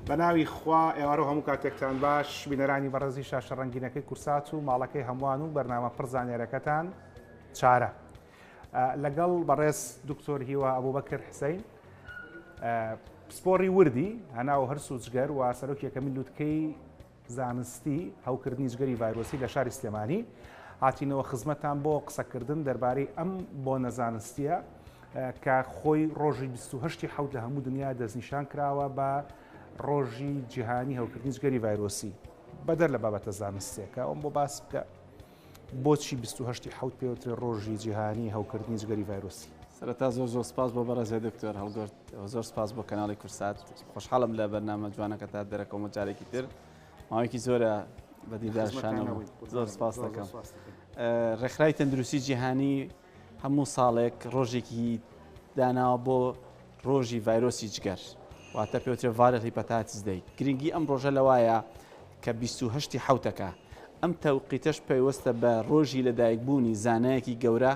بە ناوی خوا ئێوارە و هەموو کاتێکتان باش بینەرانی بەڕێزی شاشە ڕەنگینەکەی کورسات و ماڵەکەی هەمووان و بەرنامە پڕ زانیارەکەتان چارە لەگەڵ بەڕێز دکتۆر هیوا ئەبوبەکر حسین پسپۆڕی وردی هەناو هەرس و جگەر و سەرۆکی یەکەمین لوتکەی زانستی هەوکردنی جگەری ڤایرۆسی لە شاری سلێمانی هاتینەوە خزمەتان بۆ قسەکردن دەربارەی ئەم بۆنە زانستیە کە خۆی ڕۆژی 28 حوت لە هەموو دنیا دەستنیشان کراوە بە ڕۆژی جیهانی هەوکردنی جگەری ڤایرۆسی بەدەر لە بابەتە زانستیەکە ئەوم بۆ باس بکە بۆچی 28 حوت پێوترێ ڕۆژی جیهانی هەوکردنی جگەری ڤایرۆسی؟ سەرەتا زۆر زۆر سپاس بۆ بەڕێز دکتۆر هەڵگورد، زۆر سپاس بۆ کەناڵی کورسات، خۆشحاڵم لە بەرنامە جوانەکەتا دەرەکەومە جارێکی تر، ماوەیەکی زۆرە بە دیدارشانەوە، زۆر سپاس دەکەم. ڕێکخراوی تەندروستی جیهانی هەموو ساڵێک ڕۆژێکی داناوە بۆ ڕۆژی ڤایرۆسی جگەر، واتە پێوترێ Viral Hepatitis Day. گرنگی ئەم ڕۆژە لەوایە کە 28 حوتەکە، ئەم تەوقیتەش پەیوەستە بە ڕۆژی لەدایکبوونی زانایەکی گەورە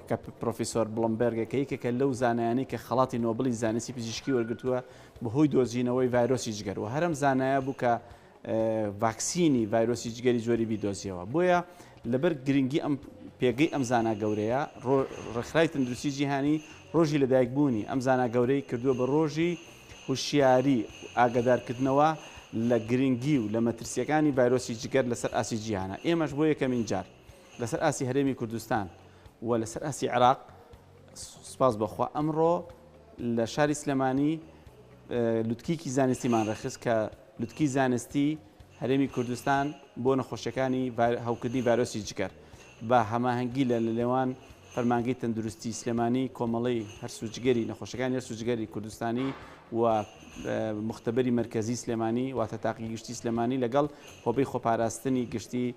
کە پرۆفیسۆر بڵۆمبێرگە کە یەکێکە لەو زانایانەی کە خەڵاتی نۆبڵی زانستی پزیشکی وەرگرتووە بەهۆی دۆزینەوەی ڤایرۆسی جگەر و هەرم زانایە بوو کە ڤاکسینی ڤایرۆسی جگەری جۆری بی دۆزیەوە. بۆیە لەبەر گرنگی ئەم پێگەی ئەم زانا گەورەیە، ڕێکخراوی تەندروستی جیهانی ڕۆژی لەدایکبوونی ئەم زانا گەورەی کردووە بە ڕۆژی هوشیاری و ئاگادارکردنەوە لە گرنگی و لە مەترسییەکانی ڤایرۆسی جگەر لەسەر ئاستی جیهانە. ئێمەش بۆ یەکەمین جار لەسەر ئاستی هەرێمی کوردستان و لەسەر ئاستی عێراق سوپاس بۆ خوا ئەمڕۆ لە شاری سلێمانی لوتکیکی زانستیمان ڕێکخست کە لوتکی زانستی هەرێمی کوردستان بۆ نەخۆشیەکانی هەوکردنی ڤایرۆسی جگەر بە هەماهەنگی لە لەنێوان فەرمانگەی تەندروستی سلێمانی، کۆمەڵەی هەرس و جگەری نەخۆشەکانی هەرس و جگەری کوردستانی و موختەبەری مەرکەزی سلێمانی واتە تاقی گشتی سلێمانی لەگەڵ هۆبەی خۆپاراستنی گشتی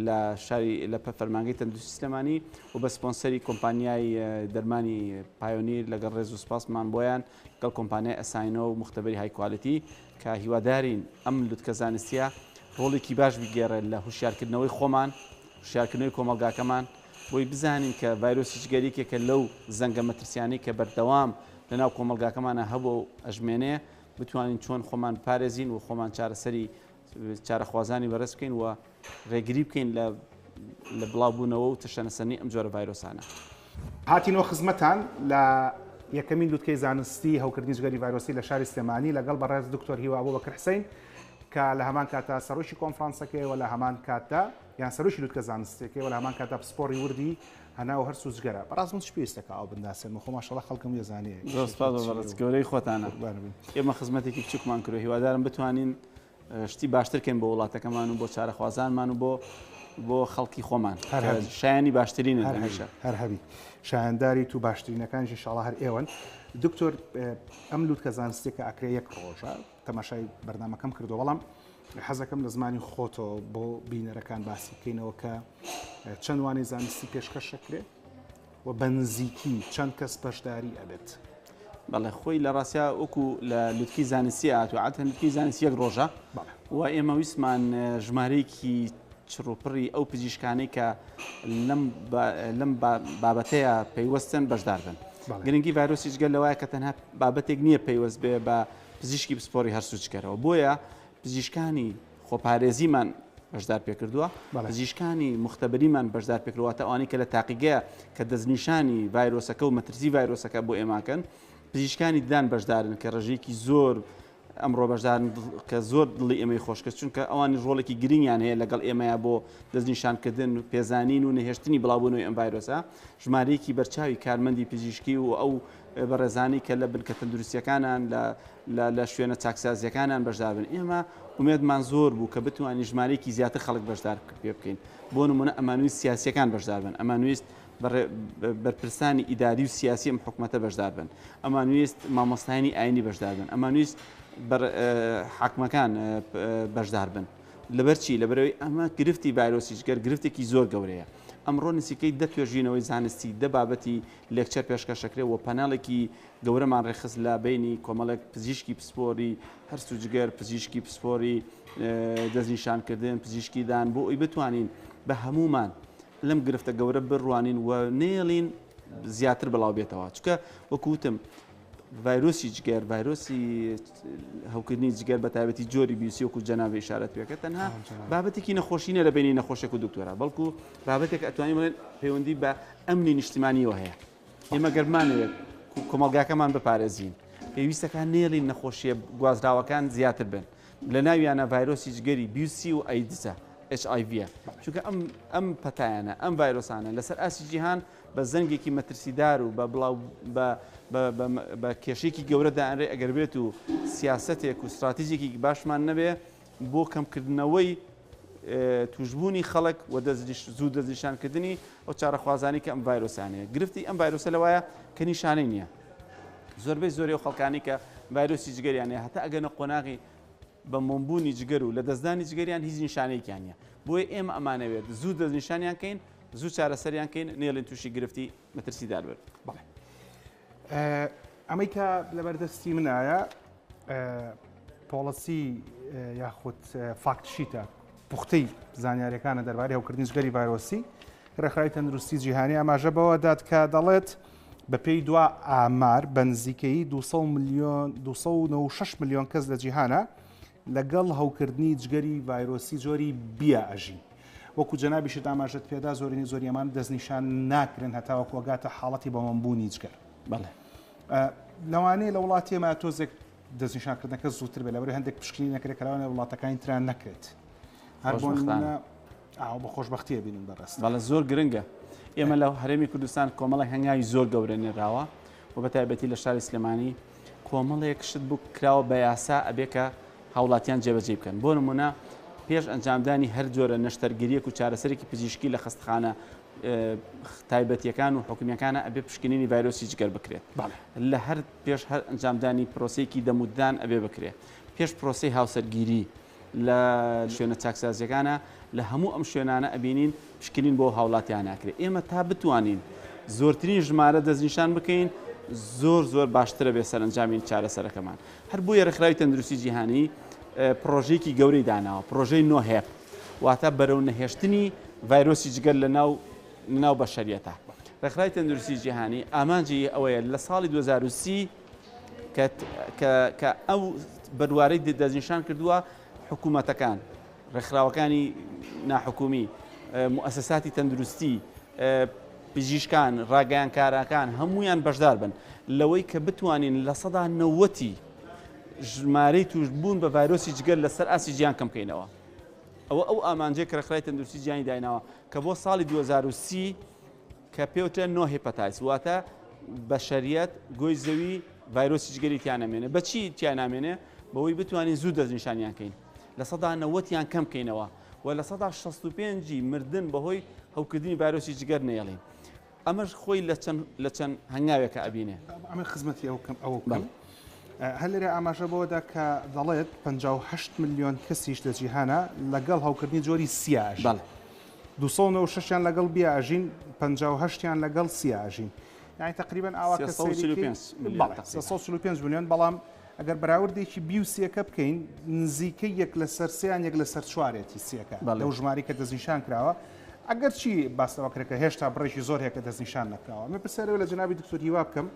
لە شاری لە فەرمانگەی تەندروستی سلێمانی و بە سپۆنسەری کۆمپانیای دەرمانی پایۆنیر لەگەڵ ڕێز و سپاسمان بۆیان لەگەڵ کۆمپانیای ئەساینۆ و موختەبەری های کوالیتی کە هیوادارین ئەم لوتکە زانستیە ڕۆڵێکی باش بگێڕێت لە هوشیارکردنەوەی خۆمان، هوشیارکردنەوەی کۆمەڵگاکەمان بۆی بزانین کە ڤایرۆسی جگەر یەکێکە لەو زەنگە مەترسیانەی کە بەردەوام لەناو کۆمەڵگاکەمانا هەبووە و ئەژمێنێ، بتوانین چۆن خۆمان بپارێزین و خۆمان چارەسەری چارەخوازانی بەڕێز بکەین و ڕێگری بکەین لە لە بڵاوبوونەوە و تەشەنەسەندنی ئەم جۆرە ڤایرۆسانە. هاتینەوە خزمەتان لە یەکەمین لوتکەی زانستی هەوکردنی جگەری ڤایرۆسی لە شاری سلێمانی لەگەڵ بەڕێز دکتۆر هیوا ئەبوبەکر حسین کە لە هەمان کاتدا سەرۆکی کۆنفرانسەکەی و لە هەمان کاتدا یان سەرۆکی لوتکە زانستیەکەی و لە هەمان کاتدا پسپۆڕی وردی هەناو هەرس و جگەرە. بەڕاست من چ پێویستەکە ئاو بناسێنم خۆ ماشەڵا خەڵکم لێزانێ. زۆر سپاس بۆ بەڕێز گەورەی خۆتانە. ئێمە خزمەتێکی بچووکمان کردووە هیوادارم بتوانین شتی باشتر کەین بۆ وڵاتەکەمان و بۆ چارەخوازانمان و بۆ بۆ خەڵکی خۆمان شایانی باشترینن هەمیشە. هەر هەبی شایانداریت و باشترینەکانیش ان شاءاللە هەر ئێوەن. دکتۆر ئەم لوتکە زانستیەکە ئەکرێ یەک ڕۆژە تەماشای بەرنامەکەم کردووە بەڵام حەزەکەم لە زمانی خۆتەوە بۆ بینەرەکان باسی بکەینەوە کە چەند وانەی زانستی پێشکەش ئەکرێ و بەنزیکی چەند کەس بەشداری ئەبێت؟ بەڵێ خۆی لە ڕاستیا وەکو لە لوتکەی زانستی هاتووە عادەتەن لوتکەی زانستی یەک ڕۆژە و ئێمە ویستمان ژمارەیەکی چڕوپڕی ئەو پزیشکانەی کە لەم لەم بابەتەیە پەیوەستن بەشدار بن. گرنگی ڤایرۆسی جگەر لەوایە کە تەنها بابەتێک نییە پەیوەست بێ بە پزیشکی پسپۆڕی هەرس و جگەرەوە بۆیە پزیشکانی خۆپارێزیمان بەشدار پێکردووە، پزیشکانی موختەبەریمان بەشدار پێکردووە، واتە ئەوانەی کە لە تاقیگەیە کە دەستنیشانی ڤایرۆسەکە و مەترسی ڤایرۆسەکە بۆ ئێماکەن، پزیشکانی ددان بەشدارن کە ڕێژەیەکی زۆر ئەمڕۆ بەشدارن کە زۆر دڵی ئێمەی خۆش کرد، چونکە ئەوانی ڕۆڵێکی گرنگیان هەیە لەگەڵ ئێمەیا بۆ دەستنیشانکردن و پێزانین و نەهێشتنی بڵاوبوونەوەی ئەم ڤایرۆسە. ژمارەیەکی بەرچاوی کارمەندی پزیشکی و ئەو بەڕێزانەی کە لە بنکە تەندروستییەکانان لە لە لە شوێنە چاکسازییەکانیان بەشدار بن. ئێمە ئومێدمان زۆر بوو کە بتوانین ژمارەیەکی زیاتر خەڵک بەشدار پێ بکەین. بۆ نموونە ئەمانویست سیاسییەکان بەشدار بن، ئەمانویست بەرپرسانی ئیداری و سیاسی ئەم حکومەتە بەشدار بن، ئەمانویست مامۆستایانی ئاینی بەشدار بن، ئەمانویست حاکمەکان بەشدار بن. لەبەر چی؟ لەبەرئەوەی ئەمە گرفتی ڤایرۆسی جگەر گرفتێکی زۆر گەورەیە. ئەمڕۆ نزیکەی دە توێژینەوەی زانستی، دە بابەتی lecture پێشکەش دەکرێت و پەنێڵێکی گەورەمان ڕێکخست لە بەینی کۆمەڵێک پزیشکی پسپۆری هەرس و جگەر، پزیشکی پسپۆری دەستنیشانکردن، پزیشکی دان بۆ ئەوی بتوانین بە هەموومان لەم گرفتە گەورە بڕوانین و نەیەڵین زیاتر بڵاو بێتەوە. چونکە وەکو وتم ڤایرۆسی جگەر، ڤایرۆسی هەوکردنی جگەر بە تایبەتی جۆری بی و سی وەکو جەنابی ئیشارەت پێکرد تەنها بابەتێکی نەخۆشی نیە لە بینی نەخۆشێک و دکتۆرا بەڵکو بابەتێک ئەتوانین بڵێن پەیوەندی بە ئەمنی نیشتیمانیەوە هەیە. ئێمە گەر بمانەوێت کۆمەڵگاکەمان بپارێزین پێویستەکان نێڵین نەخۆشیە گوازراوەکان زیاتر بن لە ناویانە ڤایرۆسی جگەری بی و سی و ئەیدزە HIV چونکە ئەم ئەم پەتایانە ئەم ڤایرۆسانە لەسەر ئاستی جیهان بە زەنگێکی مەترسیدار و بە بڵاو بە بە کێشەیەکی گەورە دائەنرێ ئەگەر بێت و سیاسەتێک و ستراتیجێکی باشمان نەبێ بۆ کەمکردنەوەی توشبوونی خەڵک و زوو دەستنیشانکردنی ئەو چارەخوازانی کە ئەم ڤایرۆسانەیە گرفتی ئەم ڤایرۆسە لەوایە کە نیشانەی نییە زۆربەی زۆری ئەو خەڵکانی کە ڤایرۆسی جگەریان هەیە هەتا ئەگەنە قۆناغی بە مۆمبوونی جگەر و لەدەستدانی جگەریان هیچ نیشانەیەکیان نییە بۆیە ئێمە ئەمانەوێت زوو دەستنیشانیان کەین زوو چارەسەریان کەین نێڵین تووشی گرفتی مەترسیدار بن. بەڵێ ئەمەی کە لەبەردەستی منایە policy یاخود fact sheet ە پوختەی زانیاریەکانە دەربارەی هەوکردنی جگەری ڤایرۆسی ڕێکخراوی تەندروستی جیهانی ئاماژە بەوە دات کە دەڵێت بەپێی دوا ئامار بە نزیکەیی 200 میلیۆن 296 میلیۆن کەس لە جیهانە لەگەڵ هەوکردنی جگەری ڤایرۆسی جۆری بیە ئەژین. وەکو جەنابیشت ئاماژەت پێدا زۆرینەی زۆری ئەمانە دەستنیشان ناکرێن هەتاوەکو ئەگاتە حاڵەتی بەمەمبوونی جگەر. بەڵێ. لەوانەیە لە وڵاتی ئێمە تۆزێک دەستنیشانکردنەکە زووتر بێت لەبەر هەندێک پشکنین نەکرێت کە لەوانەیە وڵاتەکانی تران نەکرێت. هەر بۆ نمونە ئاو بە خۆشبەختیە بینن بەڕێز. بەڵێ زۆر گرنگە. ئێمە لە هەرێمی کوردستان کۆمەڵێک هەنگاوی زۆر گەورە نراوە و بە تایبەتی لە شاری سلێمانی کۆمەڵێک شت بوو کراوە بە یاسا ئەبێ کە هاوڵاتیان جێبەجێی بکەن. بۆ نموونە پێش ئەنجامدانی هەر جۆرە نەشتەرگەرییەک و چارەسەرێکی پزیشکی لە خەستخانە تایبەتیەکان و حکومیەکانە ئەبێ پشکنینی ڤایرۆسی جگەر بکرێت. لە هەر پێش هەر ئەنجامدانی پرۆسەیەکی دەموددان ئەبێ بکرێت. پێش پرۆسەی هاوسەرگیری لە شوێنە چاکسازیەکانە لە هەموو ئەم شوێنانە ئەبینین پشکنین بۆ هاوڵاتیان ناکرێت ئێمە تا بتوانین زۆرترین ژمارە دەستنیشان بکەین زۆر زۆر باشترە بێ سەرەنجامین چارەسەرەکەمان هەر بۆیە ڕێکخراوی تەندروستی جیهانی پڕۆژەیەکی گەورەی داناوە پڕۆژەی NOhep واتە بەرەو نەهێشتنی ڤایرۆسی جگەر لە ناو ناو بەشەریەتە ڕێکخراوی تەندروستی جیهانی ئامانجی ئەوەیە لە ساڵی 2030 کە کە کە ئەو بەروارەی دەستنیشان کردووە حکوومەتەکان ڕێکخراوەکانی ناحکومی، موئەسەساتی تەندروستی، پزیشکان، ڕاگەیانکارەکان هەموویان بەشدار بن لەوەی کە بتوانین 90% ژمارەی تووشبوون بە ڤایرۆسی جگەر لەسەر ئاستی جیهان کەم بکەینەوە. ئەوە ئەو ئامانجەیە کە ڕێکخراوی تەندروستی جیهانی دایناوە کە بۆ ساڵی 2030 کە پێوترێ no hepatitis واتە بەشەریەت گۆی زەوی ڤایرۆسی جگەری تیا نەمێنێ. بە چی تیا نامێنێ؟ بەوەی بتوانین زوو دەستنیشانیان کەین. 90% یان کەم بکەینەوە و 65% ی مردن بەهۆی هەوکردنی ڤایرۆسی جگەر نەیەڵین. ئەمەش خۆی لە چەند لە چەند هەنگاوێکە ئەبینێ. ئەمە خزمەتی ئەو کەم ئەوە بکەم. هەر لێرە ئاماژە بەوەدا کە دەڵێت 58 ملیۆن کەسیش لە جیهانە لەگەڵ هەوکردنی جۆری سیا ئەژین. بەڵێ. 296 یان لەگەڵ بیا ئەژین، 58 یان لەگەڵ سیا ئەژین. یانی تەقریبەن ئاوا کە سەیری کەی 345 ملیۆن بەڵێ تەقریبەن. 345 ملیۆن بەڵام ئەگەر بەراوردێکی بی و سیەکە بکەین نزیکەی یەک لەسەر سێ یان یەک لەسەر چوارێتی سیەکە لەو ژمارەی کە دەستنیشان کراوە ئەگەرچی باس لەوە کرا کە هێشتا بڕێکی زۆر هەیە کە دەستنیشان نەکراوە من پرسیارەوە لە جەنابی دکتۆر هیوا بکەم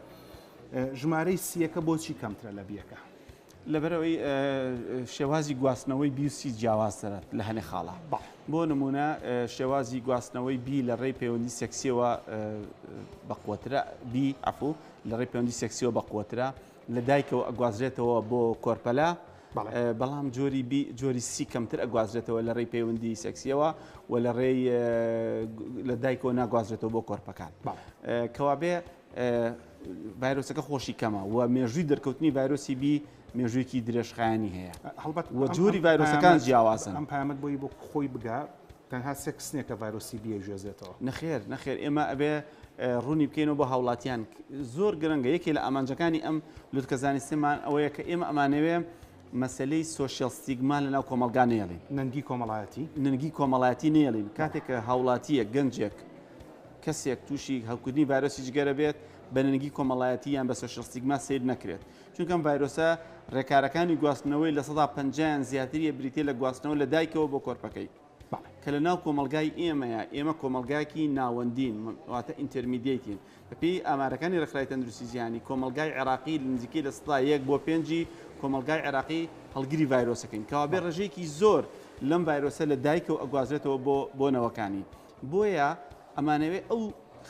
ژمارەی سیەکە بۆچی کەمترە لە بیەکە؟ لەبەرئەوەی شێوازی گواستنەوەی بی و سی جیاوازترە لە هەنێ خاڵە. بۆ نموونە شێوازی گواستنەوەی بی لە ڕێی پەیوەندی سێکسیەوە بەقوەترە بی عەفو لە ڕێی پەیوەندی سێکسیەوە بەقوەترە لە دایکەوە ئەگوازرێتەوە بۆ کۆرپەلە، بەڵام جۆری بی جۆری سی کەمتر ئەگوازرێتەوە لە ڕێی پەیوەندی سێکسیەوە و لە ڕێی لە دایکەوە ناگوازرێتەوە بۆ کۆرپەکان. کەوابێ ڤایرۆسەکە خۆشی کەمە و مێژووی دەرکەوتنی ڤایرۆسی بی مێژوویەکی درێژخایەنی هەیە. هەڵبەت و جۆری ڤایرۆسەکان جیاوازن. ئەم پەیامەت بۆی بۆ خۆی بگا تەنها سێکس نییە کە ڤایرۆسی بی ئەگوێزێتەوە. نەخێر نەخێر ئێمە ئەبێ ڕوونی بکەینەوە بۆ هاوڵاتیان زۆر گرنگە یەکێ لە ئامانجەکانی ئەم لوتکە زانستیمان ئەوەیە کە ئێمە ئەمانەوێ مەسەلەی social stigma لەناو کۆمەڵگا نێڵین. نەنگی کۆمەڵایەتی. نەنگی کۆمەڵایەتی نێڵین کاتێک کە هاوڵاتیەک گەنجێک کەسێک تووشی هەوکردنی ڤایرۆسی جگەرە بێت بە نەنگی کۆمەڵایەتی یان بە social stigma سەیر نەکرێت چونکە ئەم ڤایرۆسە ڕێکارەکانی گواستنەوەی 50% یان زیاتریە بریتیە لە گواستنەوە لە دایکەوە بۆ کۆرپەکەی. کە لە ناو کۆمەڵگای ئێمەیە، ئێمە کۆمەڵگایەکی ناوەندین، واتە intermediate ین. بەپێی ئامارەکانی ڕێکخراوی تەندروستی جیهانی، کۆمەڵگای عێراقی نزیکەی 1% بۆ 5ی کۆمەڵگای عێراقی هەڵگری ڤایرۆسەکەین. کەوابێ ڕێژەیەکی زۆر لەم ڤایرۆسە لە دایکەوە ئەگوازرێتەوە بۆ بۆ نەوەکانی. بۆیە ئەمانەوێ ئەو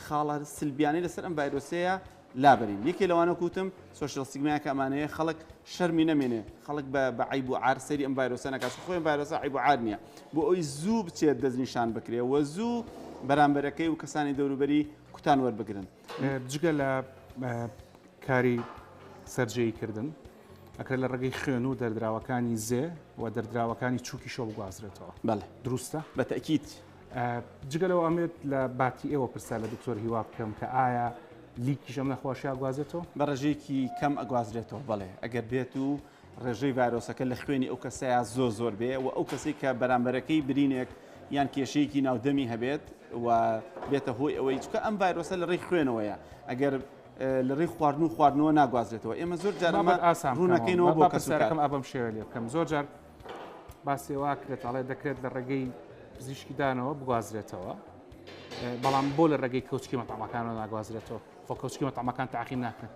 خاڵە سلبیانەی لەسەر ئەم ڤایرۆسەیە لابەرین. یەکێ لەوانە وەکو وتم social stigma یە کە ئەمانەوێ خەڵک شەرمی نەمێنێ، خەڵک بە بە عەیب و عار سەیری ئەم ڤایرۆسە نەکات، چونکە خۆی ئەم ڤایرۆسە عەیب و عار نییە، بۆ ئەوەی زوو بچێت دەستنیشان بکرێ و زوو بەرامبەرەکەی و کەسانی دەوروبەری کوتان وەربگرن. جگە لە کاری سەرجێیی کردن، ئەکرێت لە ڕێگەی خوێن و دەردراوەکانی زێ و دەردراوەکانی چووکیشەوە بگوازرێتەوە. بەڵێ. دروستە؟ بە تەئکید. جگە لەوە ئەمەوێت لە باتی ئێوە پرسیار لە دکتۆر هیوا بکەم کە ئایا لیکیش ئەم نەخۆشیە ئەگوازێتەوە؟ بە ڕێژەیەکی کەم ئەگوازرێتەوە بەڵێ، ئەگەر بێت و ڕێژەی ڤایرۆسەکە لە خوێنی ئەو کەسەیا زۆر زۆر بێ و ئەو کەسەی کە بەرامبەرەکەی برینێک یان کێشەیەکی ناو دەمی هەبێت و بێتە هۆی ئەوەی چونکە ئەم ڤایرۆسە لە ڕێی خوێنەوەیە ئەگەر لە ڕێی خواردن و خواردنەوە ناگوازرێتەوە ئێمە زۆر جار ئەمە ئاسان ڕوونەکەینەوە بۆ کەسوکار. ئا بەم شێوەیە لێ بکەم زۆر جار باسی ئەوە کرێت ئەڵێ دەکرێت لە ڕێگەی پزیشکی دانەوە بگوازرێتەوە بەڵام بۆ لە ڕێگەی کەوچکی مەتەمەکانەوە ناگوازرێتەوە خۆ کەوچکی مەتەمەکان تاقیم ناکرێن.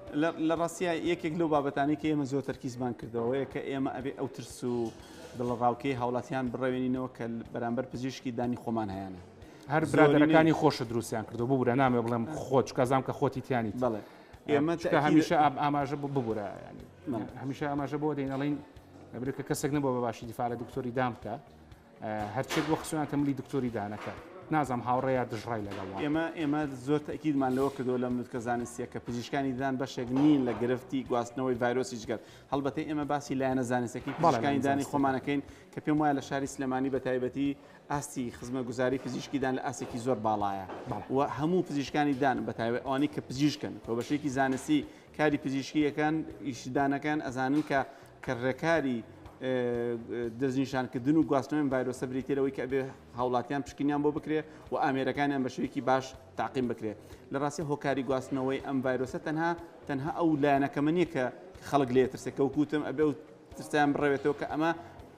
لە ڕاستیا یەکێک لەو بابەتانەی کە ئێمە زۆر تەرکیزمان کردەوەیە کە ئێمە ئەبێ ئەو ترس و دڵەڕاوکێی هاوڵاتیان بڕەوێنینەوە کە بەرامبەر پزیشکی دانی خۆمان هەیانە. هەر برادەرەکانی خۆشت دروستیان کردو ببورە نامێ بڵێم خۆت چکە زام کە خۆتی تیانیت. بەڵێ ئێمە چکە هەمیشە ئاماژە ببورە هەمیشە ئاماژە بۆ دەین ئەڵین لەبەر کە کەسێک نەبووە بە باشی دیفاع لە دکتۆری دان بکە هەرچێک بۆ خسویانتە ملی دکتۆری دانەکە نازانم هاوڕێ یا دژڕای لەگەڵ وان. ئێمە ئێمە زۆر تەئکیدمان لەوە کردووە لەم لوتکە زانستیە کە پزیشکانی ددان بەشێک نین لە گرفتی گواستنەوەی ڤایرۆسی جگەر هەڵبەتە ئێمە باسی لایەنە زانستەکەی پزیشکانی دانی خۆمانەکەین کە پێم وایە لە شاری سلێمانی بە تایبەتی ئاستی خزمەتگوزاری پزیشکی دان لە ئاستێکی زۆر باڵایە و هەموو پزیشکانی دان بە تایبەت ئەوانەی کە پزیشکن کە بەشێکی زانستی کاری پزیشکی ئەکەن ئیشی دانەکەن ئەزانن کە کە ڕێکاری دەستنیشانکردن و گواستنەوەی ئەم ڤایرۆسە بریتیە لەوەی کە ئەبێ هاوڵاتیان پشکنیان بۆ بکرێ و ئامێرەکانیان بە شێوەیەکی باش تاقیم بکرێ لە ڕاستی هۆکاری گواستنەوەی ئەم ڤایرۆسە تەنها تەنها ئەو لایەنە کەمە نییە کە خەڵک لێ ترسێ کە وەکوتم ئەبێ و ترسیان بڕەوێتەوە کە ئەمە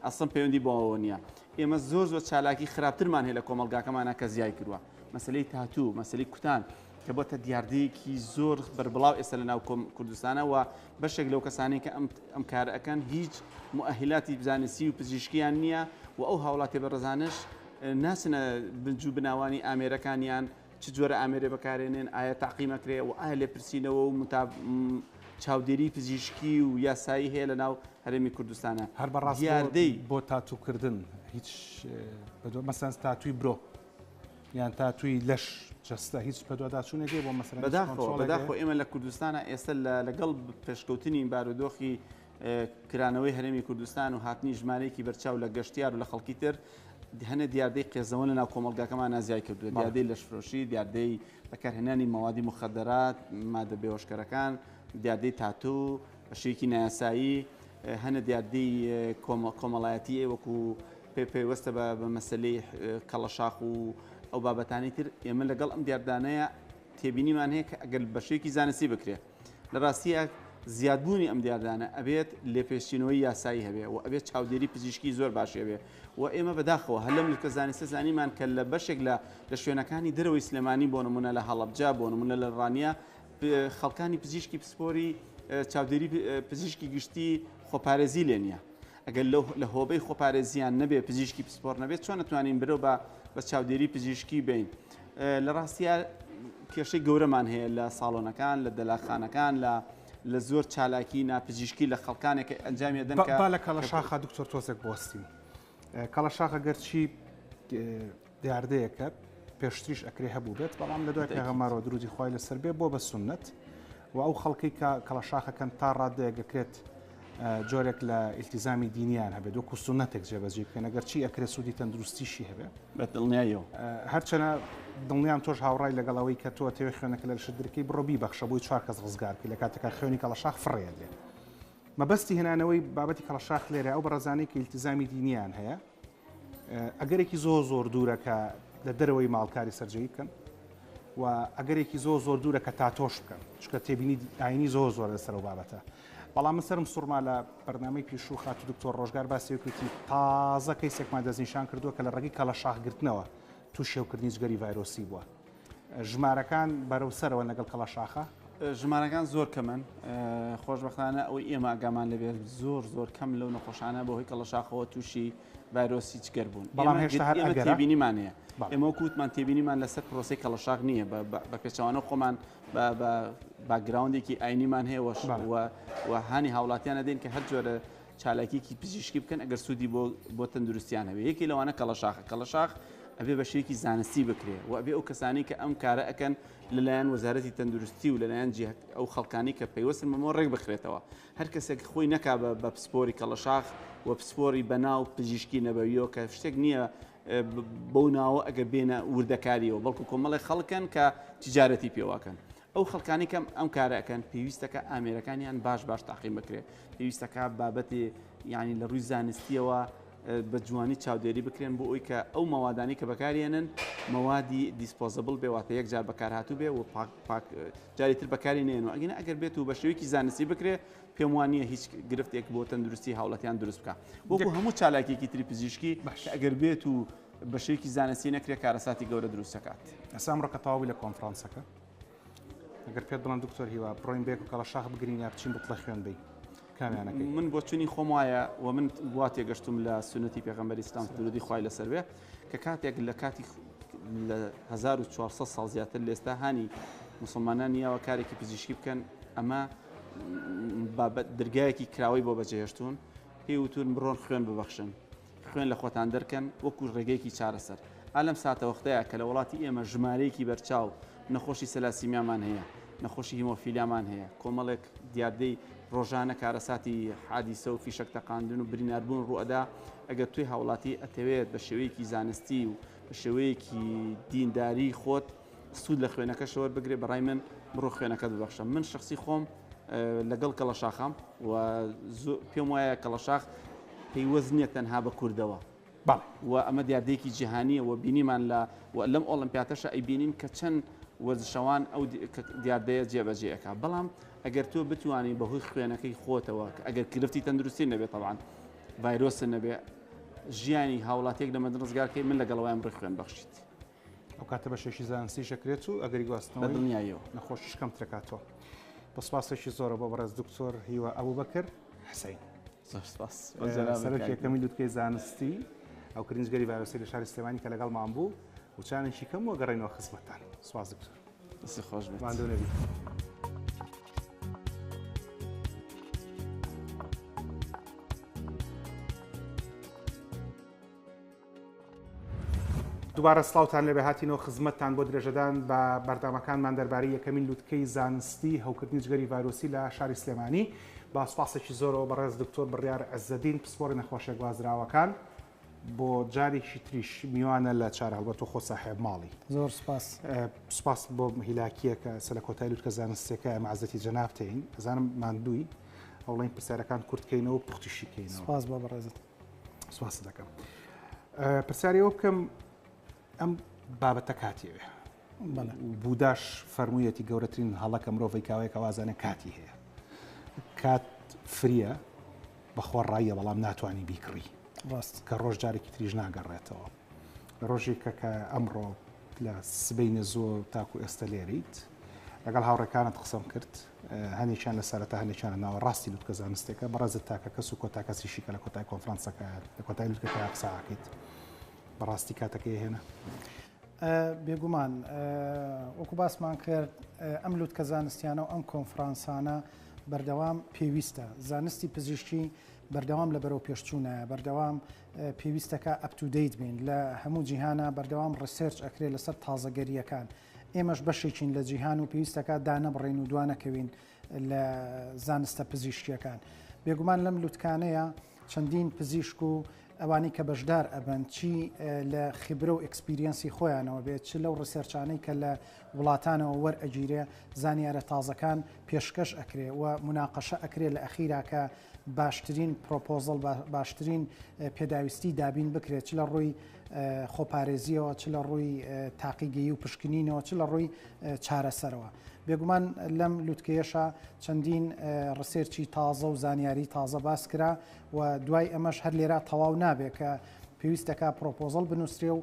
ئەسڵەن پەیوەندی بەوەوە نییە ئێمە زۆر زۆر چالاکی خراپترمان هەیە لە کۆمەڵگاکەمانە کە زیای کردووە مەسلەی تاتوو مەسلەی کوتان کە بۆتە دیاردەیەکی زۆر بەربڵاو ئێستا لە ناو کوردستانە و بەشێک لەو کەسانەی کە ئەم کارە ئەکەن هیچ موئەهیلاتی زانستی و پزیشکیان نییە و ئەو هاوڵاتی بەڕێزانەش ناچنە بنج و بناوانی ئامێرەکانیان چ جۆرە ئامێرێ بەکارێنێن ئایا تاقیم ئەکرێ و ئایا لێپرسینەوە و چاودێری پزیشکی و یاسایی هەیە لە ناو هەرێمی کوردستانە هەر بەڕاست دیاردەی بۆ تاتووکردن هیچ مەسەن تاتووی برۆ یان تاتووی لەش جەستە هیچ بەدواداچوونێک هەیە بۆ مەسەلەن هیچ بەداخەوە کۆنترۆڵێک هەیە؟ بەداخەوە ئێمە لە کوردستانا ئێستا لەگەڵ پێشکەوتنی بارودۆخی کرانەوەی هەرێمی کوردستان و هاتنی ژمارەیەکی بەرچاو لە گەشتیار و لە خەڵکی تر هەنێ دیاردەی قێزەوە لە ناو کۆمەڵگاکەمانا زیای کردووە دیاردەی لەشفرۆشی دیاردەی بەکارهێنانی مەوادی موخەدەرات مادە بێهۆشکەرەکان دیاردەی تاتوو بە شێوەیەکی نایاسایی هەنە دیاردەی کۆمەڵایەتی وەکو پەیوەستە بە مەسەلەی کەڵەشاخ و ئەو بابەتانەی تر، ئێمە لەگەڵ ئەم دیاردانەیە تێبینیمان هەیە کە ئەگەر بە شێوەیەکی زانستی بکرێ لە ڕاستیە زیادبوونی ئەم دیاردانە ئەبێت لێپێچینەوەی یاسایی هەبێ و ئەبێت چاودێری پزیشکی زۆر باشی هەبێ و ئێمە بەداخەوە هەر لەم لوتکە زانستە زانیمان کە لە بەشێک لە لە شوێنەکانی دەرەوەی سلێمانی بۆ نمونە لە هەڵەبجە بۆ نمونە لە ڕانیە خەڵکانی پزیشکی پسپۆری چاودێری پزیشکی گشتی خۆپارێزی لێ نییە. ئەگەر لەو لە هۆبەی خۆپارێزیان نەبێ پزیشکی پسپۆڕ نەبێت چۆن ئەتوانین برەو بە بە چاودێری پزیشکی بین لە ڕاستیا کێشەی گەورەمان هەیە لە ساڵۆنەکان لە دەلاخانەکان لە لە زۆر چالاکی ناپزیشکی لە خەڵکانێک ئەنجامی دەن با لە کەڵەشاخە دکتۆر تۆزێک بوەستین کەڵەشاخە گەرچی دیاردەیەکە پێشتریش ئەکرێ هەبووبێت، بەڵام لە دوای پێغەمبەرەوە درودی خوای لەسەر بێ بۆ بە سوننەت و ئەو خەڵکەی کە کەڵەشاخەکەن تا ڕادەیەک ئەکرێت جۆرێک لە ئیلتیزامی دینیان هەبێت وەکو سوننەتێک جێبەجێ بکەن ئەگەرچی ئەکرێ سوودی تەندروستیشی هەبێ. بە دڵنیاییەوە. هەرچەنە دڵنیام تۆش هاوڕای لەگەڵ ئەوەی کە تۆ ئەتەوێ خوێنەکە لە لەشت درکەی بڕۆ بیبەخشە بۆی چوار کەس ڕزگار بکەی لە کاتێکا خوێنی کەڵەشاخ فڕێ ئەدرێ. مەبەستی هێنانەوەی بابەتی کەڵەشاخ لێرە ئەو بەڕێزانەی کە ئیلتیزامی دینیان هەیە ئەگەرێکی زۆر زۆر دوورە کە لە دەرەوەی ماڵ کاری سەرجەوی بکەن و ئەگەرێکی زۆر زۆر دوورە کە تاتۆش بکەن چکە تێبینی ئاینی زۆر زۆر لەسەر ئەو بابەتە. بەڵام من سەرم سوڕما لە بەرنامەی پیشوو خاتوو دکتۆر ڕۆژگار باسی وتی تازە کەیسێکمان دەستنیشان کردووە کە لە ڕێگەی کەڵەشاخ گرتنەوە تووشی هەوکردنی جگەری ڤایرۆسی بووە. ژمارەکان بەرەو سەرەوەن لەگەڵ کەڵەشاخە؟ ژمارەکان زۆر کەمن، خۆشبەختانە ئەوەی ئێمە ئاگامان لێبێت زۆر زۆر کەم لەو نەخۆشانە بەهۆی کەڵەشاخەوە تووشی ڤایرۆسی جگەر بوون. بەڵام هێشتا هەر ئێمە ئەگەرە. تێبینیمان هەیە. بەڵێ. ئێمە وەکو وتمان تێبینیمان لەسەر پرۆسەی کەڵەشاخ نییە، بە پێچەوانەوە خۆمان بە background ێکی ئاینیمان هەیە و هانی هاوڵاتیان ئەدەین کە هەر جۆرە چالاکیەکی پزیشکی بکەن ئەگەر سوودی بۆ بۆ تەندروستیان هەبێ. یەکێ لەوانە کەڵەشاخە. کەڵەشاخ ئەبێ بە شێوەیەکی زانستی بکرێ و ئەبێ ئەو کەسانەی کە ئەم کارە ئەکەن لەلایەن وەزارەتی تەندروستی و لەلایەن ئەو خەڵکانی کە پەیوەستن بەمەوە ڕێک بخرێتەوە. هەر کەسێک خۆی نەکا بە پسپۆری کەڵەشاخ و پسپۆری بەناو پزیشکی نەبەویەوە کە شتێک نییە بەو ناوە ئەگەر بێنە وردەکاریەوە، بەڵکو کۆمەڵێک خەڵکن کە تیجارەتی پێواکەن. ئەو خەڵکانی کەم ئەم کارە ئەکەن پێویستەکە ئامێرەکانیان باش باش تاقیم بکرێت، پێویستەکە بابەتی یعنی لە ڕووی زانستیەوە بە جوانی چاودێری بکرێن بۆ ئەوی کە ئەو مەوادانی کە بەکارێنن مەوادی disposable بێ، واتە یەک جار بەکارهاتوو بێ و پاک پاک جاری تر بەکاری نێن و ئەگەینە ئەگەر بێت و بە شێوەیەکی زانستی بکرێ پێم وان نییە هیچ گرفتێک بۆ تەندروستی هاوڵاتیان دروست بکە. وەکو هەموو چالاکیەکی تری پزیشکی کە ئەگەر بێت و بە شێوەیەکی زانستی نەکرێت کارەساتی گەورە دروست دەکات. ئێستا ئەمڕۆ کە تەواوی لە کۆنفرانسەکە ئەگەر پێت بڵێم دکتۆر هیوا بڕۆین بێک و کەڵەشاخ بگرین یا بچین بتڵە خوێن بین کامیانەکەی؟ من بۆچوونی خۆم وایە و من وا تێگەشتوم لە سوننەتی پێغەمبەری ئیسلام درودی خوای لەسەر بێ کە کاتێک لە کاتی لە 1400 ساڵ زیاتر لە ئێستا هانی مسلمانان یاوە کارێکی پزیشکی بکەن، ئەمە بابەت درگایەکی کراوەی بۆ بەجێهێشتوون، پێی وتون بڕۆن خوێن ببەخشن، خوێن لە خۆتان دەرکەن وەکو ڕێگەیەکی چارەسەر. ئا لەم ساتەوەختەیە کە لە وڵاتی ئێمە ژمارەیەکی بەرچاو نەخۆشی سەلاسیمیامان هەیە، نەخۆشی هیمۆفیلیامان هەیە، کۆمەڵێک دیاردەی ڕۆژانە کارەساتی حادیسە و فیشەک تەقاندن و بریناربوون ڕووئەدا، ئەگەر تۆی هاوڵاتی ئەتەوێت بە شێوەیەکی زانستی و بە شێوەیەکی دینداری خۆت سوود لە خوێنەکەشە وەربگرێ، بەڕای من بڕۆ خوێنەکەت ببەخشە. من شخصی خۆم لەگەڵ کەڵەشاخام و پێم وایە کەڵەشاخ پەیوەست نییە تەنها بە کوردەوە. و ئەمە دیاردەیەکی جیهانییە و بینیمان لە و لەم ئۆڵمپیاتەشە ئەیبینین کە چەند وەرزشەوان ئەو دیاردەیە جێبەجێ ئەکا. بەڵام ئەگەر تۆ بتوانی بەهۆی خوێنەکەی خۆتەوە، ئەگەر گرفتی تەندروستی نەبێت تەبعەن ڤایرۆست نەبێ، ژیانی هاوڵاتیەک لە مردن ڕزگار کەی، من لەگەڵ وایم ڕێ خوێن بەخشیت. ئەو کاتە بەشێکی زانستیش ئەکرێت و ئەگەری گواستنەوەی بە دڵنیاییەوە نەخۆشیش کەمترەکاتەوە. بە سپاسێکی زۆرە بۆ بەڕێز دکتۆر هیوا ئەبوبەکر حسین. زۆر سپاس. سەرۆکی یەکەمی لوتکەی زانستی ئەو کرنجگەری ڤایرۆسی لە شاری سلێمانی کە لەگەڵمان بوو وچانێکی کەم و گەڕێنەوە خزمەتتان. سپاس دکتۆر. دەستی خۆش بێت. ماندوو نەبی. دووبارە سڵاوتان لێبێ، هاتینەوە خزمەتتان بۆ درێژەدان بە بەردامەکانمان دەربارەی یەکەمین لوتکەی زانستی هەوکردنی جگەری ڤایرۆسی لە شاری سلێمانی. با سوپاسێکی زۆرەوە بەڕێز دکتۆر بڕیار عزەدین پسپۆڕی نەخۆشیە گوازراوەکان بۆ جارێکی تریش میوانە لە چارە، هەڵبەت تۆ خۆ ساحێب ماڵی. زۆر سوپاس. سوپاس بۆ هیلاکییەکە سە لە کۆتای لوتکە زانستیەکە ئێمە عزەتی جەنابتین، ئەزانم ماندووی، هەوڵین پرسیارەکان کورت کەینەوە و پوختیشی کەینەوە. سوپاس بۆ بەڕێزت. سوپاست دەکەم. پرسیاری ئەوە بکەم ئەم بابەتە کاتیەوێ بوداش فەرموویەتی گەورەترین هەڵە کە مرۆڤی کاوەیە کە وازانە کاتی هەیە کات فریە بەخۆ ڕاییە بەڵام ناتوانانی بیکڕی ڕاست کە ڕۆژ جارێکی تریش ناگەڕێتەوە لە ڕۆژێکە کە ئەمڕۆ لە سبەینێ زۆر تاکو ئێستا لێریت لەگەڵ هاوڕێکانت قسەم کرد هەنێکیان لە سەرەتا هەنێکیان لە ناوەڕاستی لوتکە زانستێکە بەڕێزت تاکە کەس و کۆتا کەسیشی کە لە کۆتای کۆنفرانسەکە لە کۆتای لوتکەکە قسە ئەکەیت بەڕاستی کاتەکەی هێنا؟ بێگومان وەکو باسمان کرد ئەم لوتکە زانستیانە و ئەم کۆنفرانسانە بەردەوام پێویستە زانستی پزیشکی بەردەوام لە بەرەو پێشچوونایە بەردەوام پێویستەکە up to date بین لە هەموو جیهانە بەردەوام research ئەکرێ لەسەر تازەگەریەکان ئێمەش بەشێکین لە جیهان و پێویستەکە دانەبڕین و دوانەکەوین لە زانستە پزیشکیەکان. بێگومان لەم لوتکانەیە چەندین پزیشک و ئەوانەی کە بەشدار ئەبن چی لە خیبرە و experience ی خۆیانەوە بێت چ لەو research انەی کە لە وڵاتانەوە وەرئەگیرێ زانیارە تازەکان پێشکەش ئەکرێ و موناقەشە ئەکرێ لە ئەخیرا کە باشترین proposal باشترین پێداویستی دابین بکرێت چ لە ڕووی. خۆپارێزیەوە چ لە ڕووی تاقیگەیی و پشکنینەوە چ لە ڕووی چارەسەرەوە. بێگومان لەم لوتکەیەشا چەندین research ی تازە و زانیاری تازە باس کرا و دوای ئەمەش هەر لێرا تەواو نابێ کە پێویست دەکا proposal بنووسرێ و